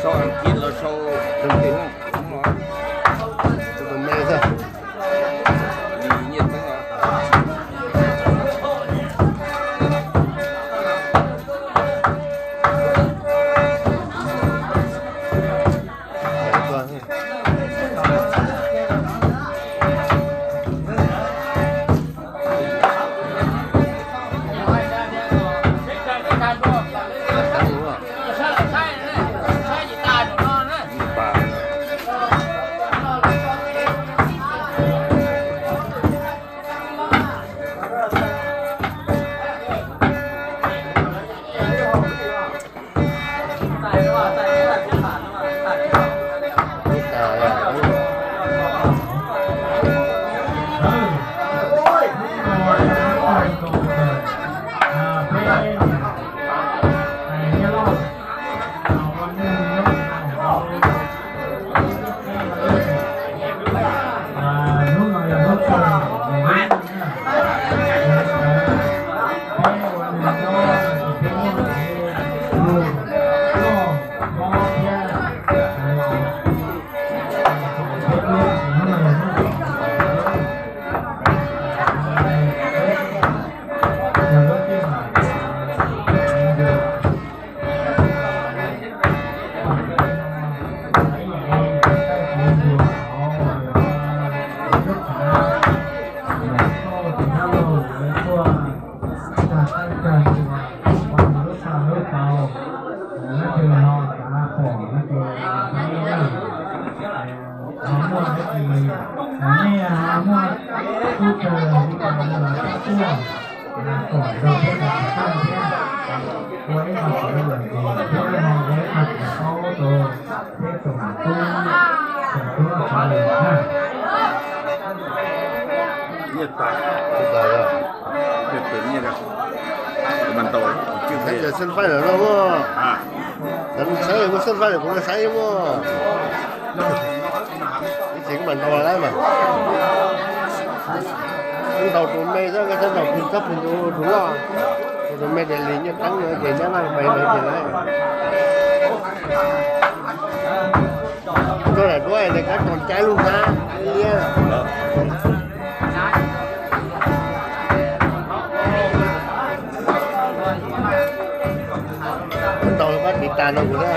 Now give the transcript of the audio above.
Sau Askiv los sau Roob Tim no, tus me xwb. Nyiaj Txeeb os. Nyiaj tas, nyiaj tas yog, nyiaj tas, mas tau, nyiaj tas, sân bay lawm no mas. Lawv saib kuv sân bay lawm, kuv saib mas. Ib txhia kuj mas ntau lawm mas. Ntau tus me xwb, ntau tus txhob phem tus loj, tus me ces li nyiaj teeb no ces nyab laj pais lawm ces lawm. Tuaj lawm duab es kab tog caib lub hnab liab. Ntau pab tiv tas no kuv na.